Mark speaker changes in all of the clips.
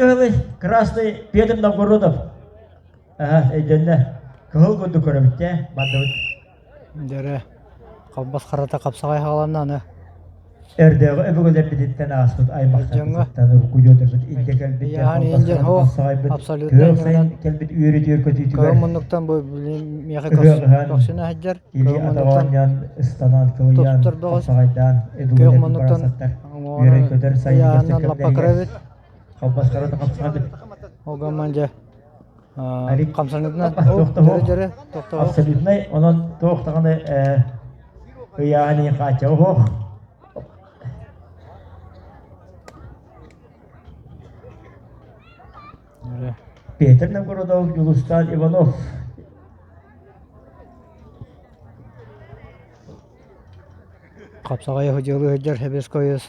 Speaker 1: Кыһылый, красный Петр Новгородов. Аха, өйдөннө. Кыһыл курдук көрөбүт дии, бардыбыт.
Speaker 2: Дьэрэ, халбас харата хапсаҕай хааланна аны.
Speaker 1: Өрдөөҕү өбүгэлэрбититтэн ааспыт аймахтарбытыттан урукку дьоннорбут илдьэ кэлбит
Speaker 2: Яһан
Speaker 1: халбас
Speaker 2: индиан
Speaker 1: харата
Speaker 2: хо
Speaker 1: хапсаҕайбыт
Speaker 2: абсолютно
Speaker 1: күөх сайын
Speaker 2: иннинэн
Speaker 1: кэлбит үөрүтүөр
Speaker 2: кыһыл
Speaker 1: көтүүтүгэр
Speaker 2: муннуктан бу миэхэ
Speaker 1: ыһыах ыһан
Speaker 2: көхсүнэ сылдьар
Speaker 1: илии
Speaker 2: кыһыл
Speaker 1: атах
Speaker 2: муннуктан
Speaker 1: оонньоон ыстанан кылыйан
Speaker 2: тустар бөҕөс
Speaker 1: хапсаҕайдаан
Speaker 2: күөх
Speaker 1: өбүгэлэрбит
Speaker 2: муннуктан
Speaker 1: барахсаттар
Speaker 2: уҥуоҕунан
Speaker 1: үөрэн-көтөр сайын көрсөр
Speaker 2: ыйааһынынан лаппа кыра
Speaker 1: кэмнэригэр
Speaker 2: эбит
Speaker 1: Халбас харата хапсаҕай
Speaker 2: Огаман дьэ
Speaker 1: Алик
Speaker 2: хамсанытынан
Speaker 1: тохтоһуох
Speaker 2: дьөрө тохтоһуох
Speaker 1: абсолютнай онон туох даҕаны ыйааһын хааччаҕа суох Петр Новгородов, Дьулустан Иванов.
Speaker 2: Хапсаҕай дьыалыы сылдьар Хэбэскойус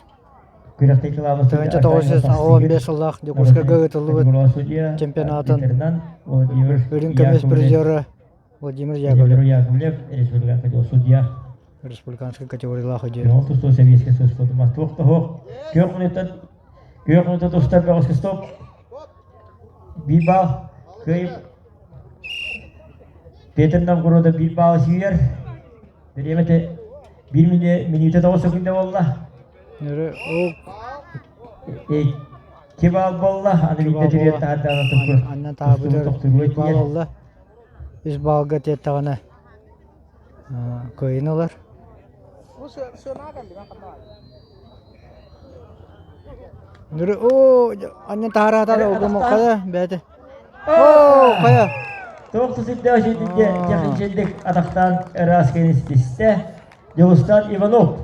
Speaker 1: Күрэхтии кылаабыс
Speaker 2: 1985 сыллаах Дьокуускайга ыытыллыбыт чемпионатын үрүҥ көмүс призера Владимир Яковлев.
Speaker 1: Яковлев республиканскай судья.
Speaker 2: Республиканскай категориялаах судья.
Speaker 1: Тустуу сэбиэскэй союз туох да суох. Күөх мүнүүттэн күөх мүнүүттэн тустар бөҕөскө стоп. Биир баал кыайып Петр Новгородов биир баалы сүүйэр. Бириэмэтэ биир мүнүүтэ 9 секунда буолла.
Speaker 2: Нөрө ол
Speaker 1: Икки баал буолла, аны биирдэ түрүөт таһаардаҕына тукку.
Speaker 2: Аннан таабытар
Speaker 1: тохтуруо
Speaker 2: үс баал олла. Үс баалга тиэттэҕинэ кыайын ылар. Нөрө оо аннан таһараатар огому хайа бэйэтэ. Оо хайа.
Speaker 1: Туох тусудда ситинде технических атахтаан ыраас кэнистистэ. Дьулустан Иванов.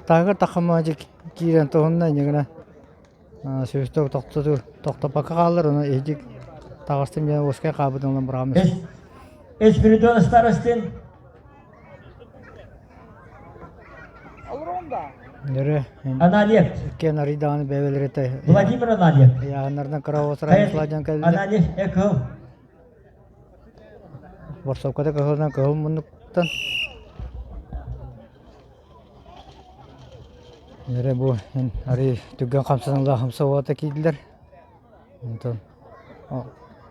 Speaker 2: Таһыгар таххамаадьык киирэн туһунна инньэ сүүстэ тохтоту тохтоппокко хааллар ону иһдик таҕыстым диэн уоскай хаабытын ылан быраҕам
Speaker 1: Спиридон Старостин
Speaker 2: Дөрө
Speaker 1: Ананьев
Speaker 2: иккиэн арыйдаҕаны бэйэлэрэ
Speaker 1: Владимир Ананьев
Speaker 2: ыйааһыннарынан кыра оҕусаран сылдьан кэллэ
Speaker 1: Ананьев Экыл
Speaker 2: Борсовката кыһылынан кыһыл муннуктан Эрэ бу эн арый түргэн хамсаныылаах хамса уота киирдилэр. Онтон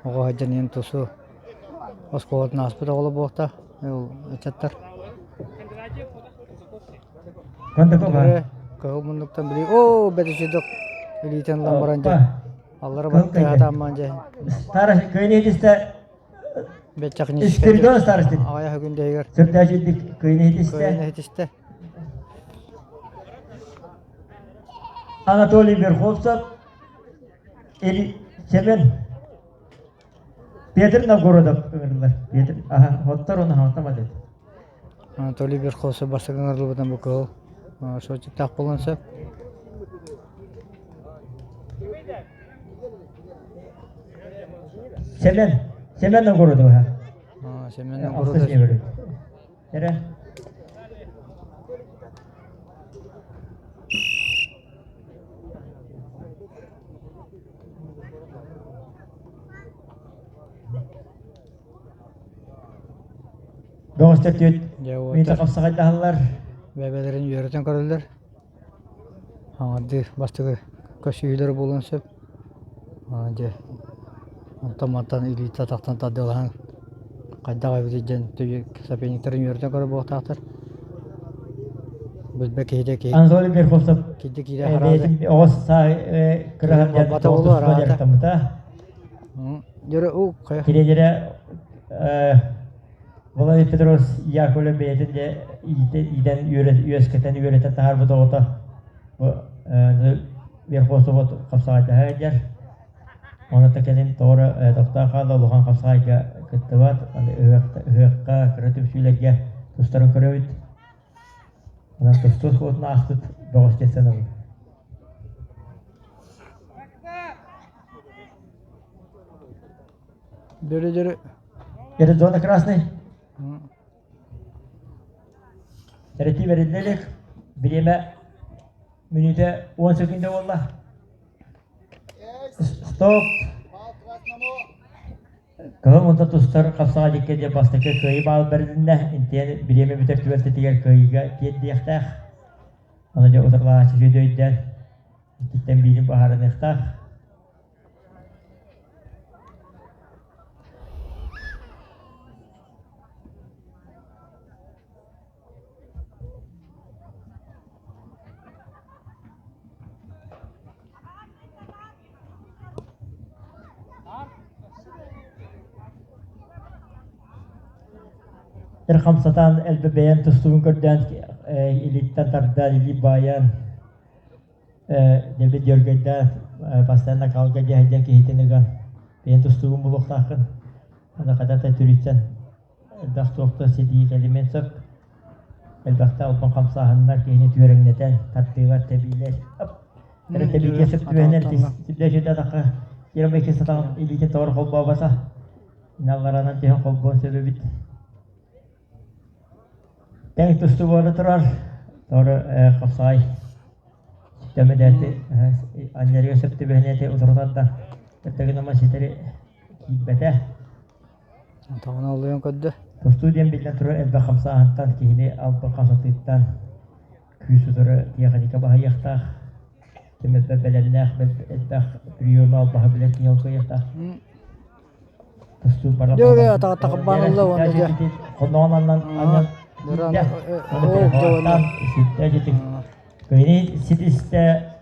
Speaker 2: оҕо сылдьан иһэн тусу оскуолатын ааспыт оҕолор буолта ол ыччаттар. Эрэ кыһыл муннуктан били оо бэдичидок илиитин ылан баран дьэ аллара баттыһатааммаан дьэ
Speaker 1: Старость кыйын
Speaker 2: Бэччэхиньиискэ
Speaker 1: Спиридон Старостин.
Speaker 2: аҕыйах күндэһигэр
Speaker 1: Сүрдээчирдик кыйын иһитистэ.
Speaker 2: кыайан иһитистэ.
Speaker 1: Анатолий Верховцев, Или Семен Петр Новгородов ыҥырылар. Петр, аха, оттор оны хаҥатамат эт.
Speaker 2: Анатолий Верховцев бастакы ыҥырыллыбытын бу кыһыл сочиттаах буолуон сөп.
Speaker 1: Семен, Семен Новгородова.
Speaker 2: Семен Новгородов.
Speaker 1: Эрэ. Бөҕөстөр түөт миитэ хапсаҕайдаһаллар.
Speaker 2: Бэйэлэрин үөрэтэн көрөллөр. Хаҥардыы бастакы көссүүлэрэ буолуон сөп. Дьэ, онтон мантан илиитэ атахтан тардыалаһан хайдах эбитий диэн соперниктарын үөрэтэн көрөр буолуохтаахтар. Билбэт киһитэ киһи
Speaker 1: Анатолий Верховцев
Speaker 2: киирдэ киирэ хараата.
Speaker 1: оҕо саа кыраһан диэн туспа дьарыктаммыта.
Speaker 2: Дьөрө уу хайа.
Speaker 1: Тириэньэрэ Владимир Петрович Яковлев бэйэтин де иитэн үөскэтэн үөрэтэн таһаарбыт оҕото бу Верховцев хапсаҕайдаһа сылдьар. Оны та кэлин тоҕо тохтоон хаалла улахан хапсаҕайга кыттыбат. Аны ыһыахха кыра түмсүүлэргэ тустарын көрөбүт. Онон тустуу оскуолатын ааспыт бөҕөс диэн санабын.
Speaker 2: Дөрү-дөрү.
Speaker 1: Это зона красный. Сэрэтии бэриллэ илик. Бириэмэ мүнүүтэ 10 секунда буолла. Стоп! Кыһыл мунта тустар хапсаҕа дьиккэ диэн бастакы кыайыы баал бэрилиннэ. Интиэн бириэмэ бүтэр түбэлтэтигэр кыайыыга тиэрдиэхтээх. Ону дьэ утарылаһааччы үчүгэй өйдөөн. Иккиттэн биирин быһаарыныахтаах. Эр хамсатан элбэ бэйэн тустугун көрдөөн илииттэн тардан, илии баайан Дэбит Дьөргөйдөөх постоянно калга дьэһдьэн киһитин ыган бэйэн тустуугун булуохтааххын. Аны хата түрүттэн элбэх туохта ситии кэлимиэн сөп. Элбэхтэ албан хамсааһыннар киһини түөрэҥнэтэн, тардыылар, тэбиилэр. Эрэ тэбиигэ сөп түбэһинэр сирдэ атахха Ермеки сатаҕын илиитин тоҕор холбообото. Иналларанан түһэн холбуон сөп эбит. Тэҥ тустуу буола турар. Тоҕо хапсаҕай Тэмэдээти анньарыга сөп түбэһинэти утарытарда. Өттөгүн ситэри киирбэтэ.
Speaker 2: Тоҕуна олуйан көрдө.
Speaker 1: Тустуу диэн биллэн турар элбэх хамсааһынтан киһини албын хамсатыыттан күүс утары тиэхиньикэ баһыйыахтаах. Ким элбэх бэлэмнээх, элбэх приема албаһы билэр киһи ол кыайыахтаах.
Speaker 2: Дьэ, атаҕа уонна дьэ.
Speaker 1: Хонноҕун аннан аннан Кини ситистэ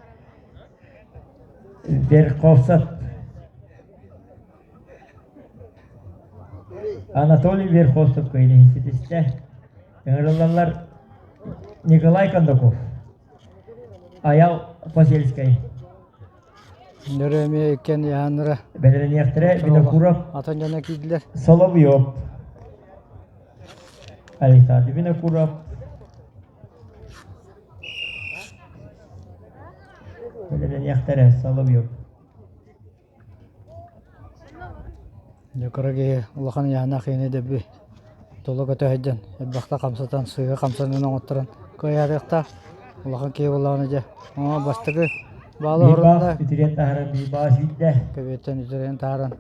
Speaker 1: Верховцев Анатолий Верховцев кыйыны ситистэ. Ыҥырыллаллар Николай Кондаков, Аял Посельскай.
Speaker 2: Нөрө эмиэ иккиэн ыйааннара.
Speaker 1: Бэлэмниэхтэрэ Винокуров
Speaker 2: Атын дьоно киирдилэр.
Speaker 1: Соловьев. Александр Винокуров. Бэлэмниэхтэрэ Соловьев.
Speaker 2: Дьэ кыра киһи улахан ыйааһыннаах киһини дэбби тула көтө сылдьан элбэхтэ хамсатан сыыһа хамсанан оҥотторон кыайарыахтаах улахан киһи буоллаҕына дьэ оҥо бастакы баалы оһорунна
Speaker 1: Үтүрүйэн таһааран биир баа сүүрдэ.
Speaker 2: Көбүөттэн үтүрүйэн таһааран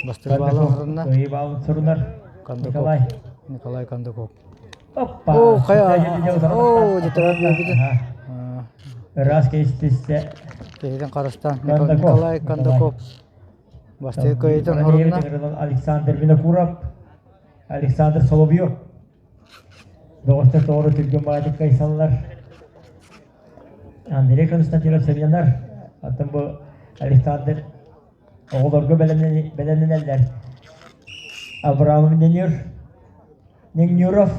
Speaker 2: бастакы баалы оһорунна.
Speaker 1: Кыайыы баалын сурунар
Speaker 2: Кондаков
Speaker 1: Николай.
Speaker 2: Николай Кондаков.
Speaker 1: Оппа!
Speaker 2: Оо, хайа, оо, дьэ төрөөн биэрбитин.
Speaker 1: Ыраас кэстистэ.
Speaker 2: Киһитин харыстаан Николай Кондаков бастакы кыайыытын оһорунна.
Speaker 1: Александр Винокуров, Александр Соловьев. Доҕостор тоҕору түргэн баайдык кайсаллар. Андрей Константинов сынньанар. Оттон бу Александр оҕолорго бэлэмнэнэллэр. Абрамов Ненюр, Неңнюров.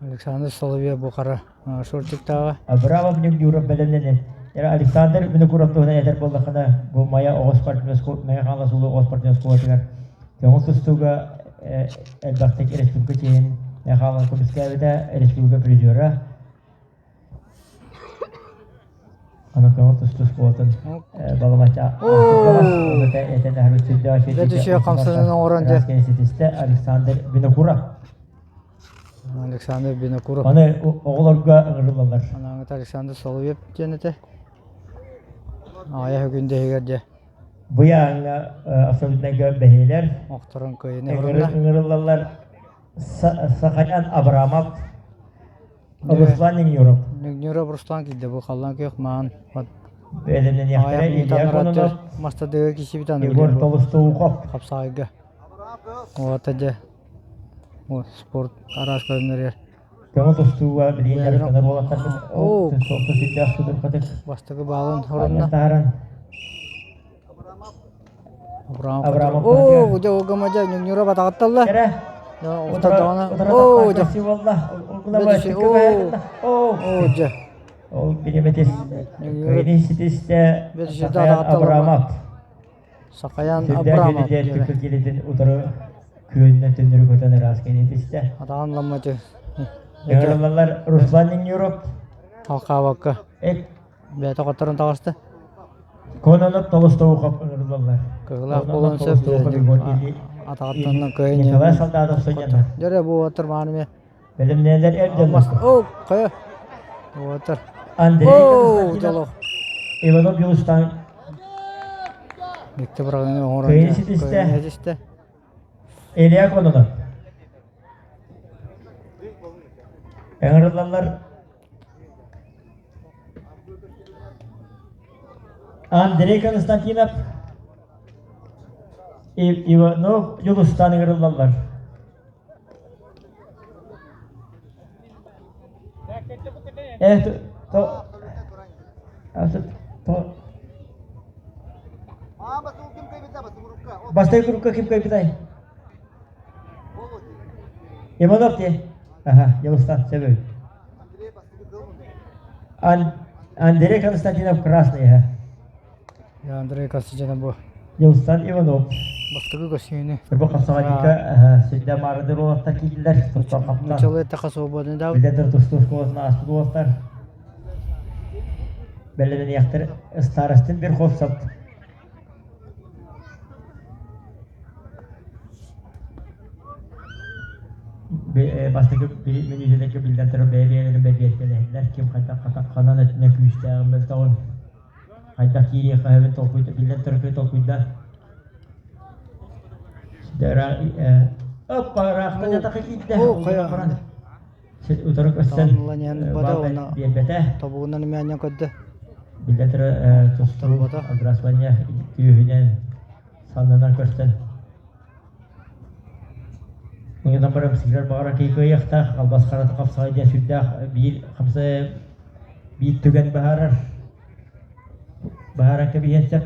Speaker 2: Александр Соловьев бу хара шортиктааҕа.
Speaker 1: Абрамов Неңнюров бэлэмнэнэр. Александр Винокуров туһунан этэр буоллаххына, бу Майа оҕо спортивнай Майа Хаҥалас улуу оҕо спортивнай оскуолатыгар көҥүл тустууга элбэхтик республика чиэһин Хаҥалас көмүскээбитэ, республика призера. Аны тус-тус буолтун баламача
Speaker 2: Следующая хамсанан оҥорон дьэ.
Speaker 1: ситистэ Александр Винокуров.
Speaker 2: Александр Винокуров.
Speaker 1: Аны оҕолорго ыҥырыллаллар.
Speaker 2: Анаҥыт Александр Соловьев диэн этэ. Аҕыйах күн иһигэр дьэ.
Speaker 1: Быйааҥҥа абсолютнайга бэһиэлэр.
Speaker 2: Охторон кыайыны
Speaker 1: ыҥырыллаллар Саханян Абрамов Руслан Неңнюров.
Speaker 2: Неңнюров Руслан киирдэ бу халлаан күөх маан.
Speaker 1: Бэлэмнэниэхтэрэ Илья Кононов,
Speaker 2: Мастадыга киирсибит аны
Speaker 1: Егор Толстоухов.
Speaker 2: Хапсаайга. Уота дьэ спорт араас көрүҥнэригэр.
Speaker 1: Көҥүл тустууга билигин дьарыктанар уолаттарбыт
Speaker 2: Оо,
Speaker 1: суоппу сүрдээх судургутук
Speaker 2: бастакы баалын хорунна.
Speaker 1: таһааран
Speaker 2: Абрамов.
Speaker 1: Абрамов
Speaker 2: Оо, дьэ угама дьэ Неңнюров атаҕытталла.
Speaker 1: Кэрэ.
Speaker 2: Утардаҕына. Оо, дьэ.
Speaker 1: Оо,
Speaker 2: Оо, дьэ.
Speaker 1: Ол бириэмэтис кыайыы ситистэ Сахаян Абрамов.
Speaker 2: Сахаян Абрамов.
Speaker 1: Килитин утары күөнүнэн төннөрү көтөн ыраас кэлитистэ.
Speaker 2: Атаҕын ламматы.
Speaker 1: Ыҥырыллаллар Руслан Неңнюров.
Speaker 2: Халхаабакка. Бэйэтэ хотторон таҕыста.
Speaker 1: Кононов Толстоухов ыҥырыллаллар.
Speaker 2: Кыһылаах буолан сөп атаҕыттан кыайын
Speaker 1: Николай Солдатов сынньанар.
Speaker 2: Дьэ бу уоттар мааны ме.
Speaker 1: Бэлэмнээлэр эр дьоннор.
Speaker 2: Оо, хайа. Уоттар.
Speaker 1: Андрей
Speaker 2: Оо, дьолох.
Speaker 1: Иванов Юлустан.
Speaker 2: Виктор Браганов оҥорон.
Speaker 1: Кыайын ситистэ.
Speaker 2: Ситистэ.
Speaker 1: Илья Кононов. Ыҥырыллаллар. Андрей Константинов Иванов Дьулустан ыҥырыллаллар. Э, то, то, Бастай курукка ким кайбытай? Иванов те. Ага, Дьулустан, сөбүй. Андрей Константинов Красный, ага.
Speaker 2: Андрей Константинов бу.
Speaker 1: Дьулустан Иванов.
Speaker 2: Бастакы көстүүнү.
Speaker 1: Бу хапсаҕайдыка сүрдэ маарыдыр уолаттар киирдилэр. Туттан хаптан.
Speaker 2: Нучалыы эттэххэ свободный да.
Speaker 1: Билдер тустуу школатын ааспыт уолаттар. Бэлэмниэхтэр старостин bir хопсап. Бастакы мүнүүтэлэргэ биллэн турар бэйэ-бэйэлэрин бэбиэркэлэһэллэр. Ким хайдах ханан өттүнэн күүстээҕин мөлтөҕүн хайдах киириэххэ сөбүн толкуйда биллэн турар толкуйда. Оппа ыраахтан ятаха киирдэ. Утары көстөн биэрбэтэ.
Speaker 2: Тобугунан имээнньэн көрдө.
Speaker 1: Биллэн турар тустуу Абрасланья түөһүнэн саннынан көстөн Муҥунан баран сиһилэр баҕара киһи кыайыахтаах, албас харата хапсаҕай диэн сүрдээх биир хамса биир түгэн баһаарар баһааран кэбиһиэн сөп.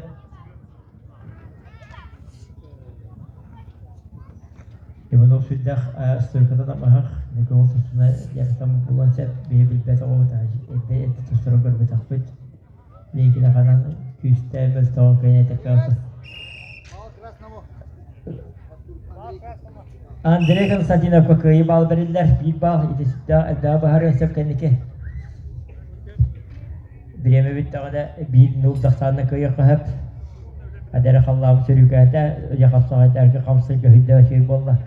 Speaker 1: Иванов сүрдээх стойката намыһах, көҥүл тустууна дьарыктан булуон сөп, биһи билбэт оҕобут, эрдэ эрдэ тустарын көрбөтөхпүт. Лиикинэ ханан күүстээх мөлтөҕүн кыайан этэргэ Андрей Константиновка кыайыы баал бэриллэр, биир баал ити сүрдээх элбэҕи баһарыан сөп кэнники. Бириэмэ бүттэҕинэ биир нуул тахсаанна кыайыахха сөп. Адэрэ халлаабыт сөрүүкээтэ, дьэ хапсаҕайдарга хамсык көһүйдэ үчүгэй буолла.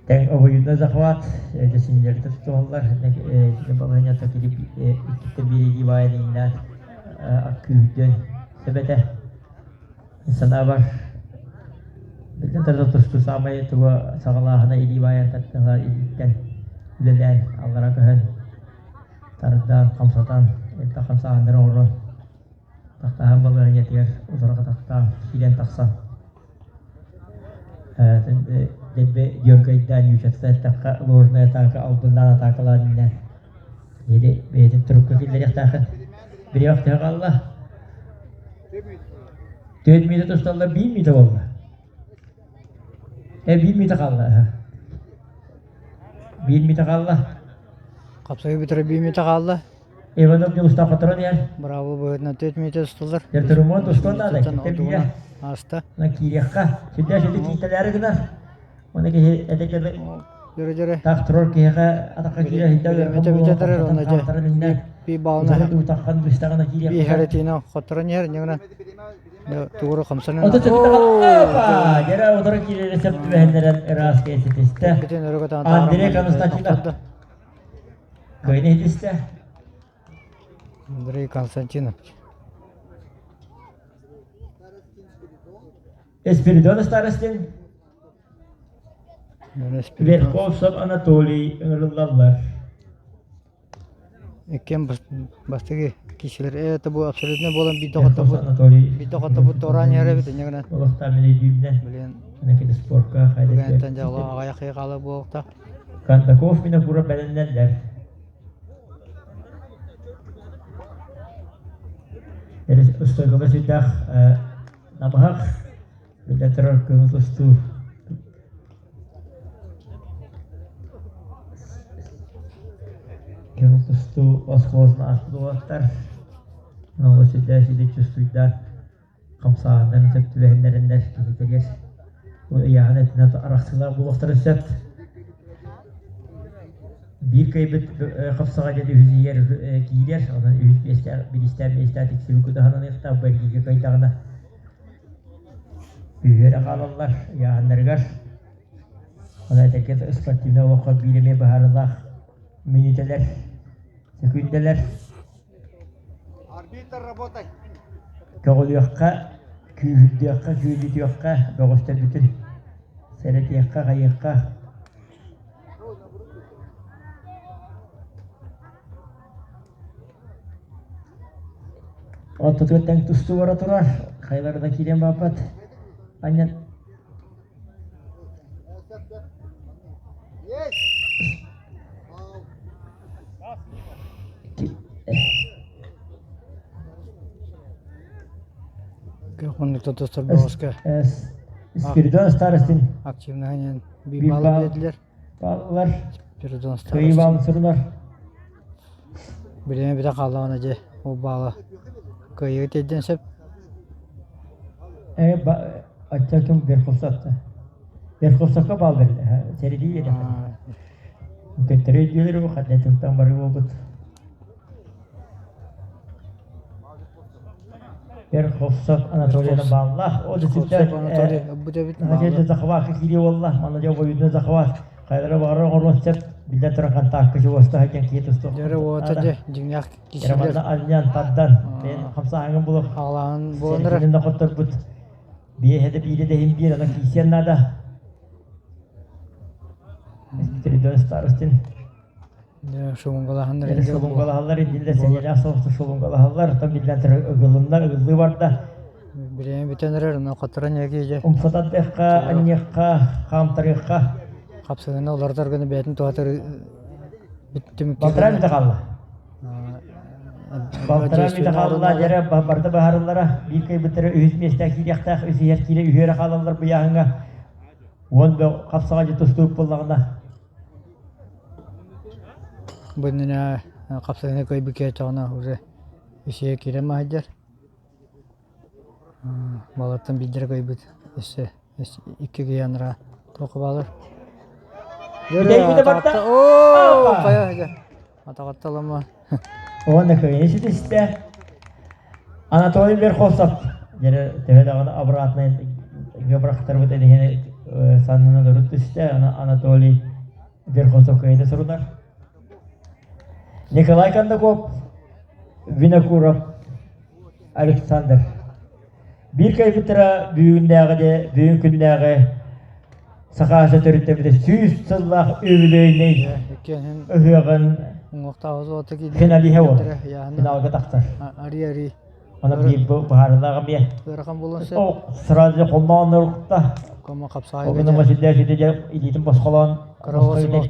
Speaker 1: Тэҥ обоюдно захват, дьэ синньэрдэ тутуһаллар, балаһыанньата иккиттэ биэрии баайан иҥнээн күүһүрдүөн сөп этэ. Санаабар, биллэн турар тустуу саамай туга саҕалааһына илии баайан тардыһа илииттэн үлэлээн аллара көһөн тардаан хамсатан элбэх хамсааһыннары оҥорон тахтаһан балаһыанньатыгар утары хатахтаан киирэн тахсан Дэлби дьөргөйдөөн Ньүүчэттэн эттэххэ ложная атака албыннаан атаакалаан иннэ Или бэйэтин турукка киллэриэхтээххин. Бириэх төһө хаалла? Түөрт мүнүүтэ тусталлар, биир мүнүүтэ буолла. Э, биир мүнүүтэ хаалла. Биир мүнүүтэ хаалла.
Speaker 2: Хапсайы бүтэрэ биир мүнүүтэ хаалла.
Speaker 1: Иванов Дьулустан хоторон иһэр.
Speaker 2: Браво быһыытынан түөрт мүнүүтэ тусталлар.
Speaker 1: Дьэ, тустуон наада, киттэ биирэ.
Speaker 2: Ааста.
Speaker 1: Киириэххэ. Сүрдээх сүрдэ кииртэлээри гынар. Оны киһи этэ
Speaker 2: Дьөрө-дьөрө.
Speaker 1: Таах турар киһиэхэ атахха киирэ сылдьар
Speaker 2: Бириэмэтэ бүтэн турар онно дьэ. Би баалына
Speaker 1: Утаххан быстаҕына киириэх.
Speaker 2: Би харатина хотторон иһэр ньыгына тугуру хамсанан.
Speaker 1: Ото сөптөҕө дьэрэ утары киирэрэ сөп түбэһиннэрэн ыраас кэситистэ. Андрей Константинов кыайын иһитистэ.
Speaker 2: Андрей Константинов.
Speaker 1: Спиридон Старостин Верховцев Анатолий ыҥырыллаллар.
Speaker 2: Иккиэн бастакы киһилэр это бу абсолютно буолан биирдэ хоттобут биирдэ хоттобут туораан иһэр эбит инньэ гынан
Speaker 1: Олохтоох мин өйдүүбүнэн
Speaker 2: блин
Speaker 1: Анакида спорка
Speaker 2: Бүгүнтэн дьоло аҕыйах ый хаалар буолуохтаах
Speaker 1: Кондаков Винокуров бэлэмнэллэр. Устойкалар сүрдээх намыһах Биллэн турар, көҥүл тустуу көҥүл тустуу оскуолатын ааспыт уолаттар олус сүрдээх үчүгэй чувствуйдаан хамсааһыннарын сөп түбэһиннэрэннэр киһитигэр ыйааһын өттүнэн арахсыылаах буолуохтарын сөп. Биир кыайбыт хапсаҕай диэн үһүс иһэр киирэр, онон үһүс миэстэ бириистээх миэстээх тиксибит кудаһананыахтаах бу эргииргэ кыайдаҕына Үһүөрэ хаалаллар ыйааһыннарыгар. Ону этэргэ спортивнай олоххо биир эмиэ быһаарыылаах мүнүүтэлэр, сөкүүндэлэр.
Speaker 3: Арбитр, работай!
Speaker 1: Көҕүлүөххэ, күүһүрдүөххэ, күөдьүтүөххэ, Ортотугар тэҥ тустуу бара турар. Хайалара да киирэн барбат. Анньан Спиридон Старостин
Speaker 2: активнаһынан биир баалы биэрдилэр.
Speaker 1: Бааллар.
Speaker 2: Спиридон
Speaker 1: Кыайыы баалын сурунар.
Speaker 2: Билиҥҥи бүтэ хааллаҕына дьэ ол баала кыайыы тиэрдиэн сөп.
Speaker 1: Оччо Верховцевка. Верховцевка баал бэриллэ. Сэрии Төттөрү өйдүүлэр хаддатыттан бары буолбут. Верховцев Анатолийна бааллаах. Ол
Speaker 2: Верховцев Анатолий ылбыт эбит.
Speaker 1: Надежда Захват киирии буолла. Манна дьэ обоюдно Захват. Хайдара баҕарар оҥоруон сөп. Биллэн туран контакка чугастаһа диэн киһи тустуох.
Speaker 2: Дьөрө уота дьэ дьиҥнээх киһилэр.
Speaker 1: Манна анньан тардан хамсааһыҥын булух.
Speaker 2: Аҕалааһын буоланнар.
Speaker 1: Сэргинин да хотторбут. Биэһэ да биирэ да иһин биир ана киисиэн наада. Спиридон Старостин.
Speaker 2: Шулунгалаһаннар
Speaker 1: Шулунгалаһаллар иннилэр сэнэлээх соҕустук шулунгалаһаллар оттон биллэн турар ыгылыннар ыгыллыы барда.
Speaker 2: Билиэн бүтэн эрэр онно хотторон эги
Speaker 1: Умсатардыахха, анньыахха, хаамтарыахха.
Speaker 2: Хапсыгына олордор гына бэйэтин туһатар түмүктүүр.
Speaker 1: Балтараа мүнүүтэ хаалла. Балтараа мүнүүтэ хаалла, дьэрэ барыта быһаарыллара. Биир кыайбыттара үһүс миэстэ киириэхтээх, үс иһэр киирэ үһүөрэ хаалаллар быйааһыҥҥа. Уон хапсаҕа дьэ тустуук буоллаҕына.
Speaker 2: Бу иннинэ хапсыгына кыайбыт киһи уже үсүө киирэн маһайдар. Балартан биирдэрэ кыайбыт өссө икки киһи анараа туохха баалар.
Speaker 1: Бүтэйбитэ барда.
Speaker 2: Оо, хайа атаҕатта лама.
Speaker 1: Уонна кыайыы ситистэ. Анатолий Верховцев дьэрэ төһө даҕаны обратнай бырахтарбыт эниһини саннынан урут түстэ. Анатолий Верховцев кыайыыны сурунар. Николай Кондаков, Винокуров Александр. Биир кайбыттара бүгүннээҕи де бүгүн күннээҕи Сахааса төрүттэммитэ 100 сыллаах үбүлүөйнэй ыһыаҕын финалиһа буолар. Финалга тахсар.
Speaker 2: Ари-ари.
Speaker 1: Аны биир быһаарылааҕа эмиэ.
Speaker 2: Ыарахан буолуон сөп.
Speaker 1: Сразу холноон ырыкта.
Speaker 2: Кома хапсаайга.
Speaker 1: Огуна масилля сидэ илиитин босхолоон
Speaker 2: Көйбүт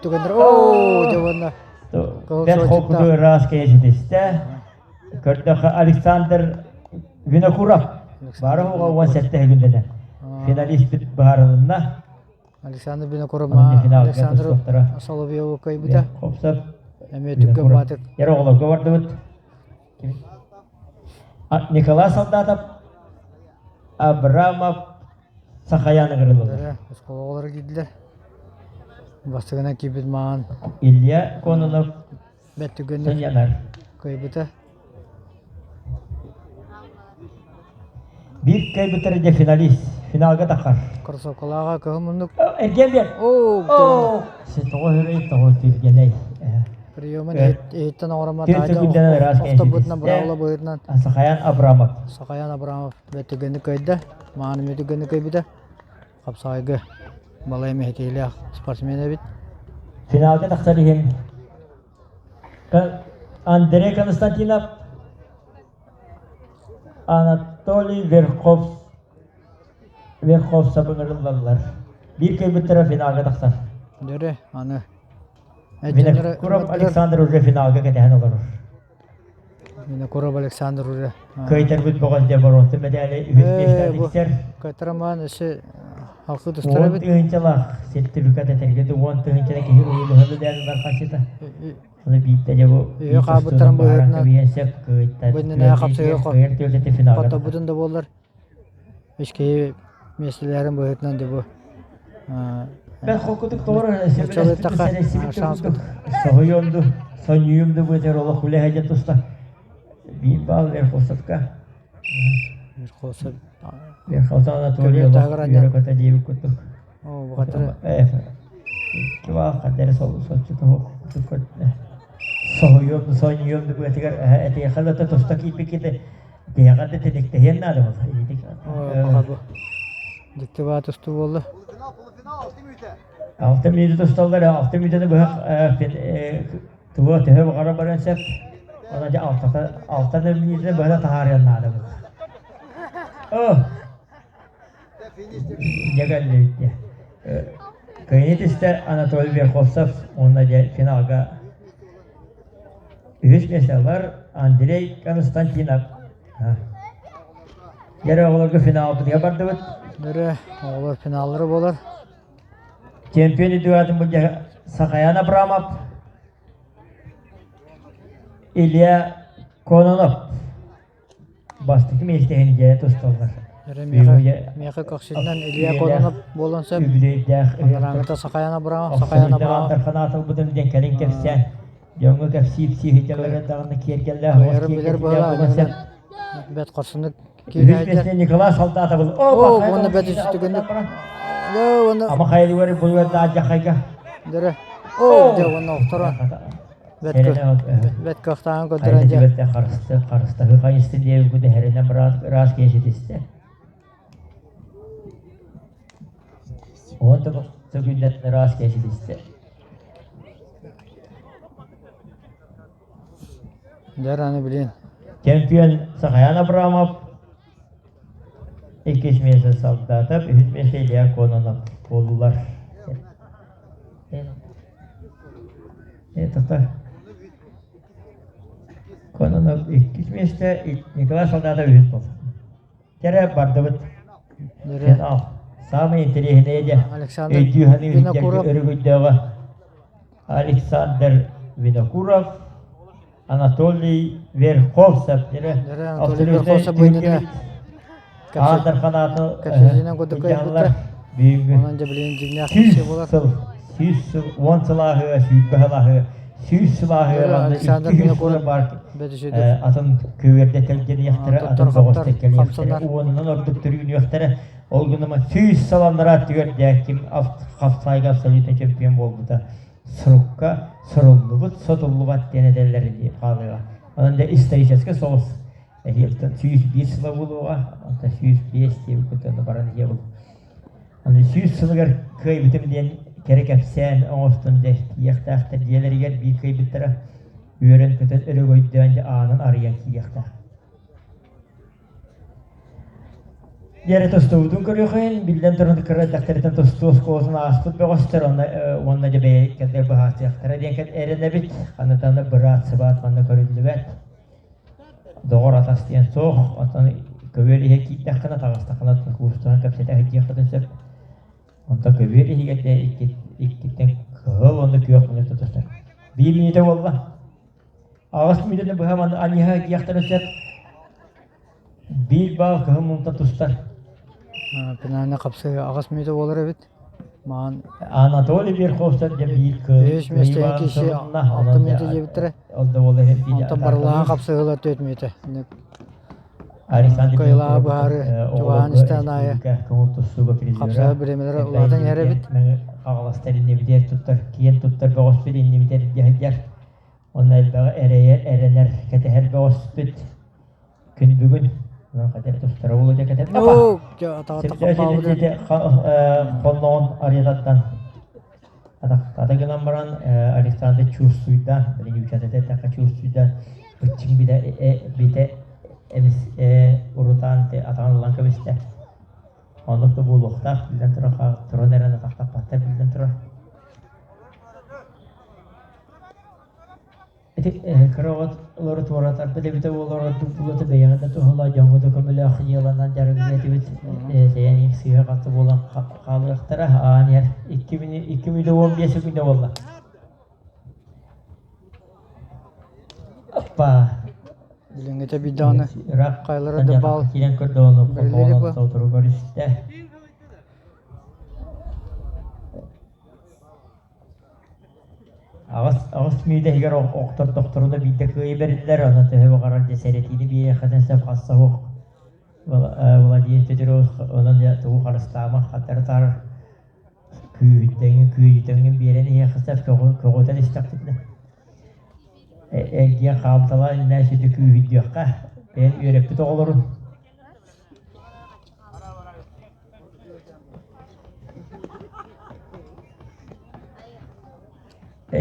Speaker 2: түгэннэр оо дьэ уонна
Speaker 1: Бэрт холкуту ыраас кэйэситистэ. Көрдөххө Александр Винокуров бары уға 17 күндэнэ. Финалист быһаарылынна.
Speaker 2: Александр Винокуров Александр Соловьеву кыайбыта.
Speaker 1: Хопсов
Speaker 2: Эмиэ түгэн баатык.
Speaker 1: Ер оҕолорго бардыбыт. Николай Солдатов, Абрамов Сахаян ыҥырыллар.
Speaker 2: Оскуола киирдилэр. Бастакынан киирбит маан.
Speaker 1: Илья Кононов
Speaker 2: Бэрт түгэнник
Speaker 1: сынньанар.
Speaker 2: кыайбыта.
Speaker 1: Биир кыайбыттара дьэ финалист. Финалга тахар.
Speaker 2: Кроссовкалааҕа кыһыл муннук.
Speaker 1: Эргиэн биэр.
Speaker 2: Оо,
Speaker 1: Тоҕо өрөй, тоҕо түргэнэй.
Speaker 2: Приемын иһиттэн оҥороммо охтобутунан быраҕыла быһыытынан
Speaker 1: Сахаян Абрамов.
Speaker 2: Сахаян Абрамов бэрт түгэнник кыайда. Мааны эмиэ түгэнник кыайбыта. Хапсаҕайга балай эмэ этиилээх спортсмен эбит.
Speaker 1: Финалга тахсар иһин Андрей Константинов, Анатолий Верхов Верховцев ыҥырыллаллар. Биир кыайбыттара финалга тахсар.
Speaker 2: Дөрө, аны
Speaker 1: Винокуров Александр уже финалга кэтэһэн олорор.
Speaker 2: Винокуров Александр уже
Speaker 1: Кыайтарбыт бөҕөс дьэ боруонса мэдээли үһүс миэстэ тиксэр.
Speaker 2: Кайтарамаан өссө халкы тустар
Speaker 1: Уон
Speaker 2: эбит.
Speaker 1: тыһыынчалаах сертификат этэргэ уон тыһыынчаны киһи уйулуһа мэдээли ылар хаччыта. Оны биирдэ дьэ бу
Speaker 2: Үһү хаалбыттарын
Speaker 1: быһааран
Speaker 2: быһыытынан
Speaker 1: кэбиһиэн сөп кыайтар.
Speaker 2: бу иннинэ хапсыгы
Speaker 1: Кыайар түөлтэтэ финалга
Speaker 2: хотторбутун да буоллар үс киһи миэстэлэрин быһыытынан дьэ бу
Speaker 1: Бэл холкутук тоҕор сөбүлэспит курдук соһуйуом ду сонньуйуом ду быатар олох үлэһэ дьэ туста биир баал Верховцевка
Speaker 2: Верховцев
Speaker 1: Верховцев Анатолий олох үөрэ-көтө диэбит курдук икки баал хаддары соччу соһуйуом ду сонньуйуом ду быатыгар этиэхэ да туста киирбиккити Тиһэҕэр да тиниктэһиэн наада буолла.
Speaker 2: Дьикти баа тустуу буолла.
Speaker 1: Алта мүнүүтэ тусталлар, алта мүнүүтэни быһах туга төһө баҕара баран сөп. Онон дьэ алтата алта да мүнүүтэ быһа таһаарыан наада буолла. О! Дьэ кэллибит дьэ. Кыайыы түстэ Анатолий Верховцев уонна дьэ финалга үһүс миэстэлэр Андрей Константинов. Дьэ оҕолорго финалбытыгар бардыбыт.
Speaker 2: Дөрө оҕолор финаллара буолар.
Speaker 1: Чемпион үрдүк аатын Сахаян Абрамов, Илья Кононов бастакы миэстэһин дьэ тусталлар.
Speaker 2: Миэхэ көхсүнэн Илья Кононов буолан сөп.
Speaker 1: Үбүлүөйдээх
Speaker 2: Анараҥыта Сахаян Абрамов, Сахаян Абрамов.
Speaker 1: Дархан аатылбытым диэн кэлин кэпсээн дьоҥҥо кэпсиир сиэһитэлэрэ даҕаны киэргэллээх
Speaker 2: Кыайарын билэр быһалаах бэт хорсуннук
Speaker 1: Үһүс миэстэ Николай Солдатов.
Speaker 2: О, уонна бэт үстүгүнүк. Уонна
Speaker 1: Ама хайылыгар булугар да дьахайга.
Speaker 2: Дөрө. О, дьэ уонна охторо. Бэт кыахтааҕын көрдөрөн дьэ.
Speaker 1: Харысты, харыстаһы хайыстын диэбит дэһэринэ быраат ыраас киэситистэ. Он төгүллэн ыраас киэситистэ.
Speaker 2: Дьэр аны билин.
Speaker 1: Чемпион Сахаян Абрамов, иккис миэстэ Солдатов, үһүс миэстэ Илья Кононов буоллулар. Это Кононов иккис миэстэ, Николай Солдатов үһүс буолла. Кэрэ бардыбыт. Финал. Самый интэриэһинэй дьэ.
Speaker 2: Александр
Speaker 1: Өйдүү саныы
Speaker 2: Винокуров.
Speaker 1: өрөгөйдөөҕө Александр Винокуров, Анатолий Верховцев.
Speaker 2: Дьэ, Анатолий Верховцев быйнына
Speaker 1: Аан Дархан
Speaker 2: кэпсэтиинэн курдук
Speaker 1: кыйдьааллар
Speaker 2: кыайбыттар.
Speaker 1: бүгүҥҥү
Speaker 2: Онон дьэ билигин дьиҥнээх
Speaker 1: сүүс
Speaker 2: киһи буолар.
Speaker 1: сыл, 100 сыл, 10 сыл ааһыа, 20 сыл ааһыа, 100 сыл ааһыа,
Speaker 2: Александр
Speaker 1: 200 сыл
Speaker 2: Винокуров
Speaker 1: бар
Speaker 2: бэт
Speaker 1: атын көүөрдэ тэлгэниэхтэрэ, атын
Speaker 2: Туттар
Speaker 1: бөҕөстөр
Speaker 2: хаптар
Speaker 1: кэлиэхтэрэ,
Speaker 2: хамсанар.
Speaker 1: уонунан ордук төрүүнүөхтэрэ. Ол гынан 100 сыл анараа өттүгэр дьэ ким хапсаайга абсолютно чемпион буолбута сурукка суруллубут, сотуллубат диэн этэллэр дии хаалыаҕа. Онон да историческай соҕус эһиилтэн 101 сыла буолуоҕа, онтон 105 диэбит онно баран иһиэ буолуо. Аны 100 сылыгар кыайбытым диэн кэрэ кэпсээн оҥостон дьэ тиийиэхтээхтэр дьиэлэригэр биир кыайбыттара үөрэн-көтөн өрөгөйдөөн дьэ аанын арыйан киириэхтээх. Диэри тустубутун көрүөххүн, биллэн туран кыра эрдэхтэриттэн тустуу оскуолатын ааспыт бөҕөстөр уонна уонна дьэ бэйэ быһаарсыахтара диэн эрэнэбит. Ханна быраат сыбаат манна көрүллүбэт. Доҕор атас диэн суох, оттон көбүөр иһэ киирдэххинэ, таҕыстаххына куустуһан кэпсэтэ сылдьыаххытын сөп. Онтон көбүөр иһигэр дьэ иккиттэн кыһыл уонна күөх мүнүүтэ тустар. Биир мүнүүтэ буолла. Аҕыс мүнүүтэни быһа манна анньыһа диэхтэрин сөп. Биир баал кыһыл муҥта тустар.
Speaker 2: Пенальный хапсыы аҕыс мүнүүтэ буолар эбит. Маан
Speaker 1: Анатолий Верховцев дьэ биир
Speaker 2: үс миэстэҕэ киирсии алта мүнүүтэ диэбиттэрэ.
Speaker 1: Ол да буолла
Speaker 2: Онтон барылаан хапсыһыылар 4 мүнүүтэ.
Speaker 1: Александр
Speaker 2: Кыайылааҕы быһаарыы чугаһаан истэҕин аайы
Speaker 1: көҥүл тустууга призера
Speaker 2: хапсыһар бириэмэлэрэ улаатан иһэр эбит.
Speaker 1: Хаҕаластар иннибитигэр туттар, киэн туттар бөҕөспүт иннибитигэр дьаһайдар. Онно элбэҕи эрэйэр, эрэнэр, кэтэһэр бөҕөспүт. Күн бүгүн Хонноҕун арыйататтан атахтата гынан баран Александр чувствуйдаан, билигин үчэтэтэ эттэххэ чувствуйдаан быччыҥ битэ битэ эмис урутаан атаҕын ылан кэбистэ. Оннук да буолуохтаах, биллэн турар, туран эрэн атахтаппаттар биллэн турар. Ити кыра оҕолору туоратарбыт эбитэ буоллар ордук буолуо бэйэҕэ да туһалаах, дьоҥҥо да көмөлөөх дьыаланан дьарыгырыа этибит. Тэйэн сыыһа-халты буолан хаалыахтара. Аан иһэр 2015 күнэ буолла. Аппа.
Speaker 2: Билиҥҥитэ биирдэҕинэ
Speaker 1: Ыраах
Speaker 2: хайлара да баал
Speaker 1: киирэн көрдө ону
Speaker 2: бэриллэ илик бу.
Speaker 1: толору көрүстэ. Аҕыс мүнүүтэ иһигэр охтордохторуна биирдэ кыайыы бэриллэр, онон төһө баҕарар дьэ сэрэтиини биэриэххитин сөп хасса суох Владимир Петрович онон дьэ тугу харыстаама хаттары-таары күүһүтэҥҥин күүһүтэҥҥин биэрэн иһиэххэ сөп көҕүтэн истэхпитинэ эргийэн хаамталаан иннэ сүдү күүһүрдүөххэ бэйэн үөрэппит оҕолорун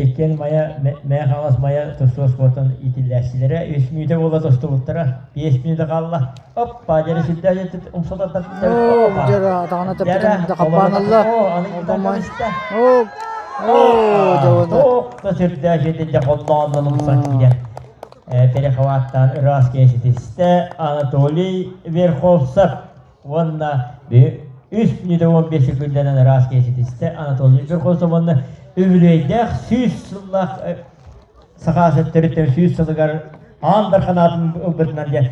Speaker 1: Иккиэн Майа, Мэйэ Хаҥалас Майа тустуу оскуолатын иитиллээччилэрэ үс мүнүүтэ буола тустубуттара. 5 мүнүүтэ хаалла. Оппа, дьэрэ сүрдээх умсата
Speaker 2: Оо, дьэрэ атаҕына тэппитин да хаппаан ылла. Оо, оо, дьэ
Speaker 1: Туох да сүрдээх итинде холлооннон умсан киирэн перехваттаан ыраас киэситистэ Анатолий Верховцев уонна үс мүнүүтэ 15 секундэнэн ыраас киэситистэ Анатолий Верховцев уонна үбүлүөйдээх 100 сыллаах Саха төрүттэн 100 сылыгар аан дархан аатын ылбытынан диэн.